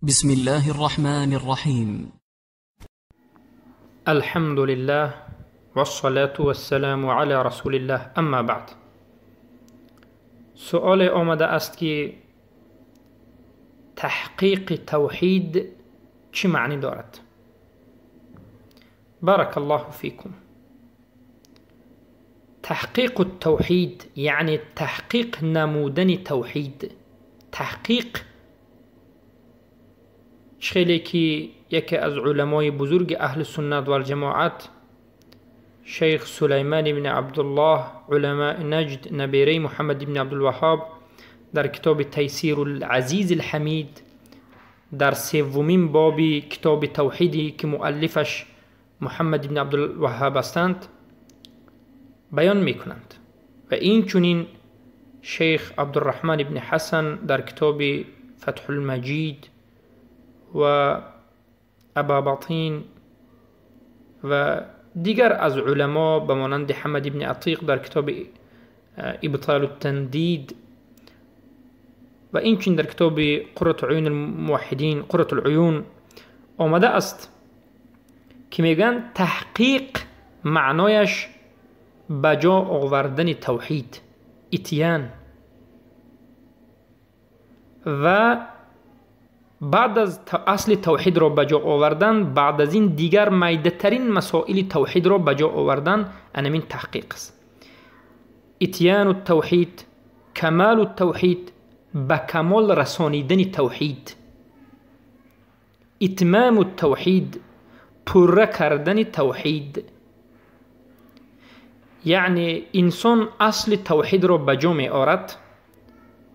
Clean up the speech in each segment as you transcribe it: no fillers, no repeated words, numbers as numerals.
بسم الله الرحمن الرحيم. الحمد لله والصلاة والسلام علی رسول الله، اما بعد. سؤال آمده است که تحقیق توحید چه معنی دارد؟ بارک الله فیکم. تحقیق التوحید یعنی تحقیق نمودن توحید. تحقیق خیلی که یکی از علمای بزرگ اهل سنت و الجماعت شیخ سلیمان بن عبدالله علماء نجد نبیره محمد بن عبدالوهاب در کتاب تیسیر العزیز الحمید در سومین باب کتاب توحیدی که مؤلفش محمد بن عبدالوهاب هستند بیان میکنند و این چنین شیخ عبدالرحمن بن حسن در کتاب فتح المجید و ابابطین و دیگر از علما به مانند حمد بن عتیق در کتاب ابطال التندید و این چنین در کتاب قرة عیون الموحدین قرة العیون آمده است که میگن تحقیق معنایش بجا آوردن توحید، اتیان، و بعد از اصل توحید را بجا آوردن، بعد از این دیگر میده ترین مسائل توحید را بجا آوردن، انمین تحقیق است. اتیان التوحید، کمال التوحید، به کمال رسانیدن توحید، اتمام التوحید، پره کردن توحید. یعنی انسان اصل توحید را بجا می آورد،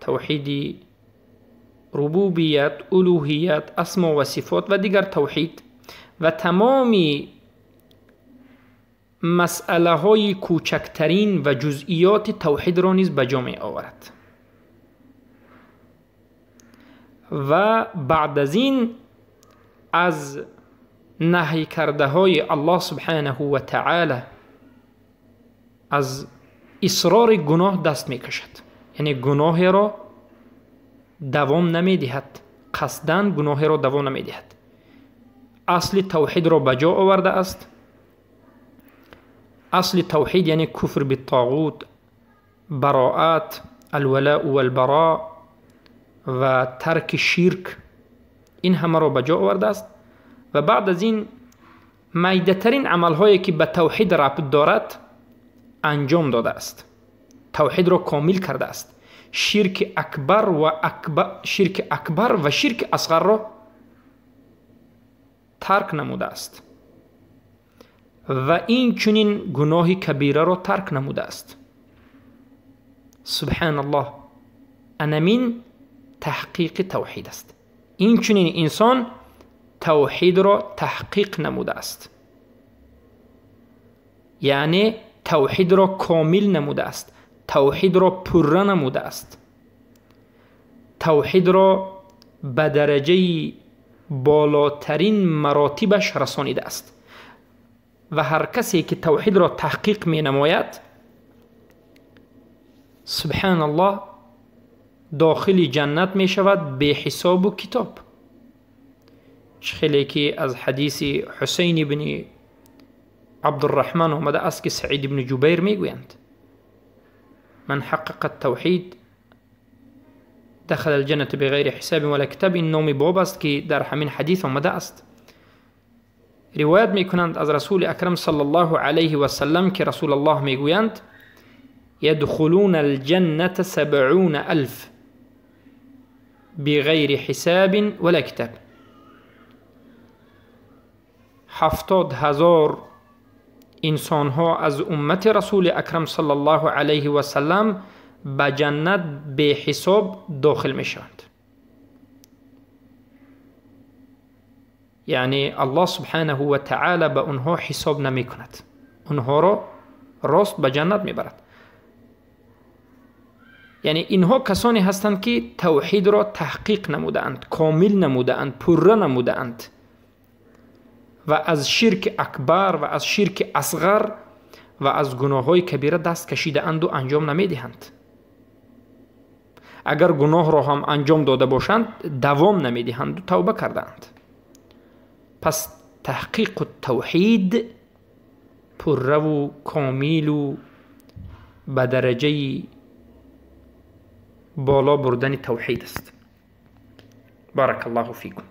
توحید ربوبیت، الوهیت، اسما و صفات و دیگر توحید و تمامی مسئله های کوچکترین و جزئیات توحید را نیز به جا می آورد و بعد از این از نهی کرده های الله سبحانه و تعالی از اصرار گناه دست می کشد، یعنی گناه را دوام نمی دهد، قصداً گناه را دوام نمی دهد. اصل توحید را به جا آورده است. اصل توحید یعنی کفر بالطاغوت، براءت، الولاء والبراء و ترک شرک، این همه را به جا آورده است و بعد از این میده ترین عمل هایی که به توحید ربط دارد انجام داده است، توحید را کامل کرده است. شرک اکبر و شرک اکبر و شرک اصغر را ترک نموده است و این چنین گناه کبیره را ترک نموده است. سبحان الله، انمین تحقیق توحید است. این چنین انسان توحید را تحقیق نموده است، یعنی توحید را کامل نموده است، توحید را پره نموده است، توحید را به درجه بالاترین مراتبش رسانیده است. و هر کسی که توحید را تحقیق می نماید، سبحان الله، داخل جنت می شود به حساب و کتاب. خیلی که از حدیث حسین بن عبدالرحمن آمده است که سعید بن جبیر می گویند من حقق التوحید دخل الجنة بغیر حساب ولا کتاب. این نام باب است که در همین حدیث آمده است. روایت میکنند از رسول اکرم صلی الله علیه و سلم که رسول الله میگویند یدخلون الجنة 70,000 بغیر حساب ولا کتاب. 70,000 انسان ها از امت رسول اکرم صلی الله علیه و سلم به جنت به حساب داخل می شوند. یعنی الله سبحانه و تعالی به آنها حساب نمی کند، آنها را راست به جنت می برد. یعنی اینها کسانی هستند که توحید را تحقیق نمودند، کامل نمودند، پره نمودند و از شرک اکبر و از شرک اصغر و از گناه های کبیره دست کشیده اند و انجام نمی دهند. Агар гуноҳро ҳам анҷом дода бошанд, давом намедиҳанду тавба кардаанд. Пас таҳқиқу тавҳид пурраву комилу ба дараҷаи боло бурдани тавҳид аст. Барак Аллоҳу фикум.